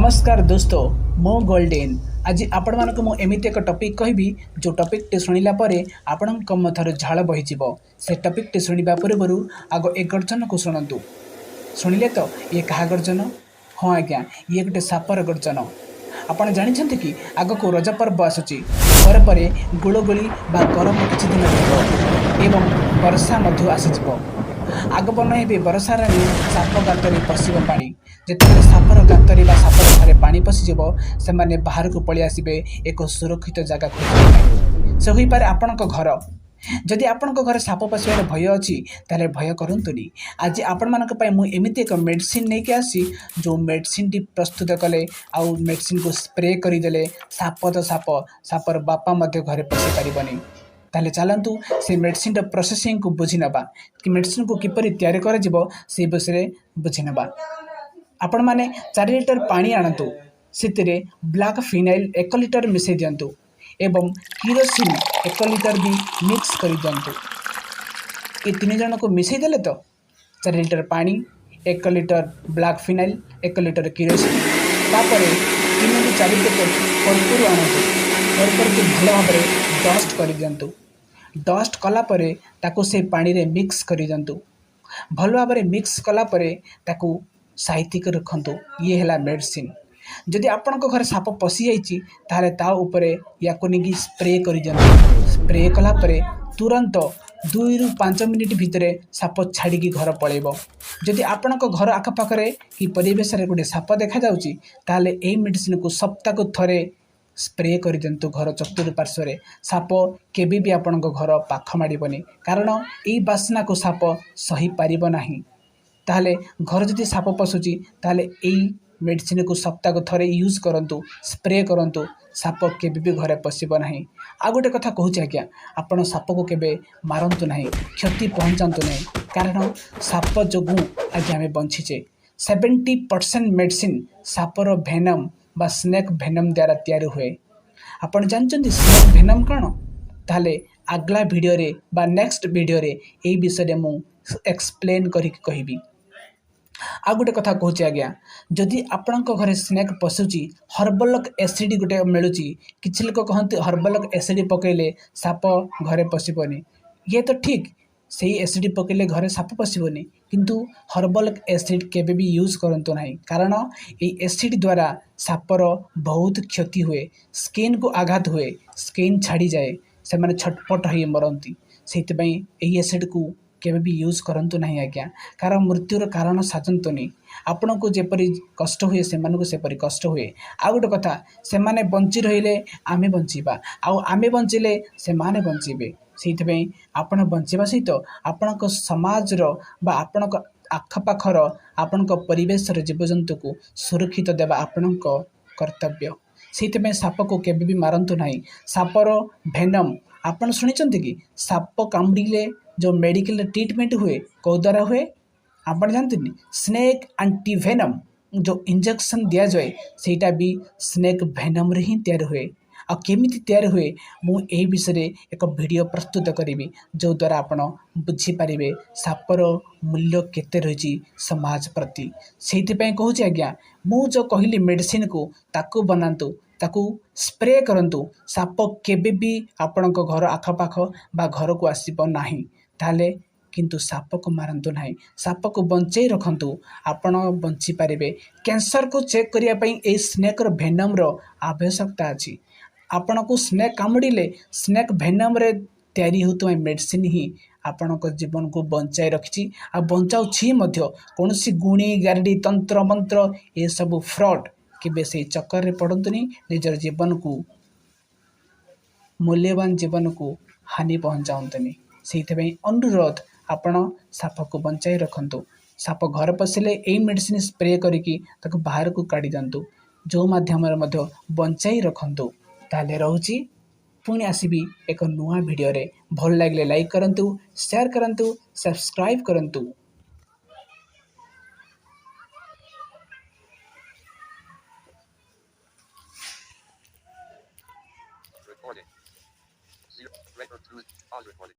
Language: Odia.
ନମସ୍କାର ଦୋସ୍ତ, ମୁଁ ଗୋଲ୍ଡେନ୍। ଆଜି ଆପଣମାନଙ୍କୁ ମୁଁ ଏମିତି ଏକ ଟପିକ୍ କହିବି, ଯେଉଁ ଟପିକ୍ଟି ଶୁଣିଲା ପରେ ଆପଣଙ୍କ ମଧ୍ୟରୁ ଝାଳ ବହିଯିବ। ସେ ଟପିକ୍ଟି ଶୁଣିବା ପୂର୍ବରୁ ଆଗ ଏ ଗର୍ଜନକୁ ଶୁଣନ୍ତୁ। ଶୁଣିଲେ ତ, ଇଏ କାହା ଗର୍ଜନ? ହଁ ଆଜ୍ଞା, ଇଏ ଗୋଟେ ସାପର ଗର୍ଜନ। ଆପଣ ଜାଣିଛନ୍ତି କି ଆଗକୁ ରଜ ପର୍ବ ଆସୁଛି। ପରେ ପରେ ଗୁଳୁଗୁଳି ବା ଗରମ କିଛି ଦିନ ରହିବ ଏବଂ ବର୍ଷା ମଧ୍ୟ ଆସିଯିବ। ଆଗମନ ହେବେ ବର୍ଷା ରାଣୀ, ସାପ ଗାତରେ ପଶିବ ପାଣି। ଯେତେବେଳେ ସାପର ଗାତରେ ବା ସାପର ଘରେ ପାଣି ପଶିଯିବ, ସେମାନେ ବାହାରକୁ ପଳେଇ ଆସିବେ ଏକ ସୁରକ୍ଷିତ ଜାଗା ଖୋଜିବା ପାଇଁ। ସେ ହୋଇପାରେ ଆପଣଙ୍କ ଘର। ଯଦି ଆପଣଙ୍କ ଘରେ ସାପ ପଶିବାର ଭୟ ଅଛି, ତାହେଲେ ଭୟ କରନ୍ତୁନି। ଆଜି ଆପଣମାନଙ୍କ ପାଇଁ ମୁଁ ଏମିତି ଏକ ମେଡ଼ିସିନ୍ ନେଇକି ଆସିଛି, ଯେଉଁ ମେଡ଼ିସିନ୍ଟି ପ୍ରସ୍ତୁତ କଲେ ଆଉ ମେଡ଼ିସିନ୍କୁ ସ୍ପ୍ରେ କରିଦେଲେ ସାପ ତ ସାପ, ସାପର ବାପା ମଧ୍ୟ ଘରେ ପଶି ପାରିବନି। ତାହେଲେ ଚାଲନ୍ତୁ, ସେ ମେଡ଼ିସିନ୍ର ପ୍ରୋସେସିଂକୁ ବୁଝି ନେବା କି ମେଡ଼ିସିନ୍କୁ କିପରି ତିଆରି କରାଯିବ, ସେ ବିଷୟରେ ବୁଝି ନେବା। ଆପଣମାନେ 4 ଲିଟର ପାଣି ଆଣନ୍ତୁ। ସେଥିରେ ବ୍ଲାକ୍ ଫିନାଇଲ୍ 1 ଲିଟର ମିଶାଇ ଦିଅନ୍ତୁ ଏବଂ କିରୋସିନ୍ 1 ଲିଟର ବି ମିକ୍ସ କରିଦିଅନ୍ତୁ। ଏ ତିନି ଜଣକୁ ମିଶାଇ ଦେଲେ ତ, 4 ଲିଟର ପାଣି, 1 litre black phenyl, 1 litre kerosene. ତାପରେ 3ରୁ 4 ପ୍ୟାକେଟ୍ କର୍ପୂର ଆଣନ୍ତୁ। କର୍ପୂରକୁ ଭଲ ଭାବରେ ଡଷ୍ଟ କରିଦିଅନ୍ତୁ। ଡଷ୍ଟ କଲା ପରେ ତାକୁ ସେ ପାଣିରେ ମିକ୍ସ କରିଦିଅନ୍ତୁ। ଭଲ ଭାବରେ ମିକ୍ସ କଲା ପରେ ତାକୁ ସାଇତିକି ରଖନ୍ତୁ। ଇଏ ହେଲା ମେଡ଼ିସିନ୍। ଯଦି ଆପଣଙ୍କ ଘରେ ସାପ ପଶିଯାଇଛି, ତାହେଲେ ତା ଉପରେ ୟାକୁ ନେଇକି ସ୍ପ୍ରେ କରିଦିଅନ୍ତୁ। ସ୍ପ୍ରେ କଲା ପରେ ତୁରନ୍ତ 2ରୁ 5 ମିନିଟ୍ ଭିତରେ ସାପ ଛାଡ଼ିକି ଘର ପଳେଇବ। ଯଦି ଆପଣଙ୍କ ଘର ଆଖପାଖରେ କି ପରିବେଶରେ ଗୋଟେ ସାପ ଦେଖାଯାଉଛି, ତାହେଲେ ଏଇ ମେଡ଼ିସିନକୁ ସପ୍ତାହକୁ ଥରେ ସ୍ପ୍ରେ କରିଦିଅନ୍ତୁ ଘର ଚତୁଃପାର୍ଶ୍ୱରେ। ସାପ କେବେ ବି ଆପଣଙ୍କ ଘର ପାଖ ମାଡ଼ିବନି, କାରଣ ଏଇ ବାସ୍ନାକୁ ସାପ ସହିପାରିବ ନାହିଁ। ତାହେଲେ ଘରେ ଯଦି ସାପ ପଶୁଛି, ତାହେଲେ ଏଇ ମେଡ଼ିସିନକୁ ସପ୍ତାହକୁ ଥରେ ୟୁଜ୍ କରନ୍ତୁ, ସ୍ପ୍ରେ କରନ୍ତୁ। ସାପ କେବେ ବି ଘରେ ପଶିବ ନାହିଁ। ଆଉ ଗୋଟେ କଥା କହୁଛି ଆଜ୍ଞା, ଆପଣ ସାପକୁ କେବେ ମାରନ୍ତୁ ନାହିଁ, କ୍ଷତି ପହଞ୍ଚାନ୍ତୁ ନାହିଁ, କାରଣ ସାପ ଯୋଗୁଁ ଆଜି ଆମେ ବଞ୍ଚିଛେ। 70% ମେଡ଼ିସିନ ସାପର ଭେନମ୍ ବା ସ୍ନେକ୍ ଭେନମ୍ ଦ୍ୱାରା ତିଆରି ହୁଏ। ଆପଣ ଜାଣିଛନ୍ତି ସ୍ନେକ୍ ଭେନମ୍ କ'ଣ? ତାହେଲେ ଆଗଲା ଭିଡ଼ିଓରେ ବା ନେକ୍ସଟ ଭିଡ଼ିଓରେ ଏଇ ବିଷୟରେ ମୁଁ ଏକ୍ସପ୍ଲେନ୍ କରିକି କହିବି। ଆଉ ଗୋଟେ କଥା କହୁଛି ଆଜ୍ଞା, ଯଦି ଆପଣଙ୍କ ଘରେ ସ୍ନେକ୍ ପଶୁଛି, ହର୍ବଲକ୍ ଏସିଡ଼ ଗୋଟେ ମିଳୁଛି। କିଛି ଲୋକ କହନ୍ତି ହର୍ବଲକ୍ ଏସିଡ଼ ପକାଇଲେ ସାପ ଘରେ ପଶିବନି। ଇଏ ତ ଠିକ୍, ସେଇ ଏସିଡ଼ ପକାଇଲେ ଘରେ ସାପ ପଶିବନି, କିନ୍ତୁ ହର୍ବଲକ୍ ଏସିଡ଼ କେବେ ବି ୟୁଜ୍ କରନ୍ତୁ ନାହିଁ, କାରଣ ଏଇ ଏସିଡ଼ ଦ୍ୱାରା ସାପର ବହୁତ କ୍ଷତି ହୁଏ। ସ୍କିନ୍କୁ ଆଘାତ ହୁଏ, ସ୍କିନ୍ ଛାଡ଼ିଯାଏ, ସେମାନେ ଛଟପଟ ହେଇ ମରନ୍ତି। ସେଇଥିପାଇଁ ଏହି ଏସିଡ଼କୁ କେବେ ବି ୟୁଜ୍ କରନ୍ତୁ ନାହିଁ ଆଜ୍ଞା। କାରଣ ମୃତ୍ୟୁର କାରଣ ସାଜନ୍ତୁନି। ଆପଣଙ୍କୁ ଯେପରି କଷ୍ଟ ହୁଏ, ସେମାନଙ୍କୁ ସେପରି କଷ୍ଟ ହୁଏ। ଆଉ ଗୋଟେ କଥା, ସେମାନେ ବଞ୍ଚି ରହିଲେ ଆମେ ବଞ୍ଚିବା, ଆଉ ଆମେ ବଞ୍ଚିଲେ ସେମାନେ ବଞ୍ଚିବେ। ସେଇଥିପାଇଁ ଆପଣ ବଞ୍ଚିବା ସହିତ ଆପଣଙ୍କ ସମାଜର ବା ଆପଣଙ୍କ ଆଖପାଖର, ଆପଣଙ୍କ ପରିବେଶର ଜୀବଜନ୍ତୁକୁ ସୁରକ୍ଷିତ ଦେବା ଆପଣଙ୍କ କର୍ତ୍ତବ୍ୟ। ସେଇଥିପାଇଁ ସାପକୁ କେବେ ବି ମାରନ୍ତୁ ନାହିଁ। ସାପର ଭେନମ୍ ଆପଣ ଶୁଣିଛନ୍ତି କି? ସାପ କାମୁଡ଼ିଲେ ଯେଉଁ ମେଡ଼ିକାଲରେ ଟ୍ରିଟମେଣ୍ଟ ହୁଏ, କେଉଁ ଦ୍ୱାରା ହୁଏ ଆପଣ ଜାଣନ୍ତିନି? ସ୍ନେକ୍ ଆଣ୍ଟିଭେନମ୍ ଯେଉଁ ଇଞ୍ଜେକ୍ସନ୍ ଦିଆଯାଏ, ସେଇଟା ବି ସ୍ନେକ୍ ଭେନମ୍ରେ ହିଁ ତିଆରି ହୁଏ। ଆଉ କେମିତି ତିଆରି ହୁଏ, ମୁଁ ଏହି ବିଷୟରେ ଏକ ଭିଡ଼ିଓ ପ୍ରସ୍ତୁତ କରିବି, ଯେଉଁଦ୍ୱାରା ଆପଣ ବୁଝିପାରିବେ ସାପର ମୂଲ୍ୟ କେତେ ରହିଛି ସମାଜ ପ୍ରତି। ସେଇଥିପାଇଁ କହୁଛି ଆଜ୍ଞା, ମୁଁ ଯେଉଁ କହିଲି ମେଡ଼ିସିନକୁ, ତାକୁ ବନାନ୍ତୁ, ତାକୁ ସ୍ପ୍ରେ କରନ୍ତୁ। ସାପ କେବେ ବି ଆପଣଙ୍କ ଘର ଆଖପାଖ ବା ଘରକୁ ଆସିବ ନାହିଁ। ତାହେଲେ କିନ୍ତୁ ସାପକୁ ମାରନ୍ତୁ ନାହିଁ, ସାପକୁ ବଞ୍ଚେଇ ରଖନ୍ତୁ, ଆପଣ ବଞ୍ଚିପାରିବେ। କ୍ୟାନ୍ସରକୁ ଚେକ୍ କରିବା ପାଇଁ ଏଇ ସ୍ନେକ୍ର ଭେନମ୍ର ଆବଶ୍ୟକତା ଅଛି। ଆପଣଙ୍କୁ ସ୍ନେକ୍ କାମୁଡ଼ିଲେ ସ୍ନେକ୍ ଭେନମ୍ରେ ତିଆରି ହେଉଥିବା ମେଡ଼ିସିନ ହିଁ ଆପଣଙ୍କ ଜୀବନକୁ ବଞ୍ଚାଇ ରଖିଛି ଆଉ ବଞ୍ଚାଉଛି ମଧ୍ୟ। କୌଣସି ଗୁଣି ଗାରେଡ଼ି, ତନ୍ତ୍ର ମନ୍ତ୍ର ଏସବୁ ଫ୍ରଡ଼୍, କେବେ ସେଇ ଚକ୍କରରେ ପଡ଼ନ୍ତୁନି। ନିଜର ଜୀବନକୁ, ମୂଲ୍ୟବାନ ଜୀବନକୁ ହାନି ପହଞ୍ଚାନ୍ତୁନି। ସେଇଥିପାଇଁ ଅନୁରୋଧ, ଆପଣ ସାପକୁ ବଞ୍ଚାଇ ରଖନ୍ତୁ। ସାପ ଘରେ ପଶିଲେ ଏଇ ମେଡ଼ିସିନ ସ୍ପ୍ରେ କରିକି ତାକୁ ବାହାରକୁ କାଢ଼ି ଦିଅନ୍ତୁ, ଯେଉଁ ମାଧ୍ୟମରେ ମଧ୍ୟ ବଞ୍ଚାଇ ରଖନ୍ତୁ। ତାହେଲେ ରହୁଛି, ପୁଣି ଆସିବି ଏକ ନୂଆ ଭିଡ଼ିଓରେ। ଭଲ ଲାଗିଲେ ଲାଇକ୍ କରନ୍ତୁ, ସେୟାର କରନ୍ତୁ, ସବସ୍କ୍ରାଇବ୍ କରନ୍ତୁ। Recording. Zero. Record two. Pause recording.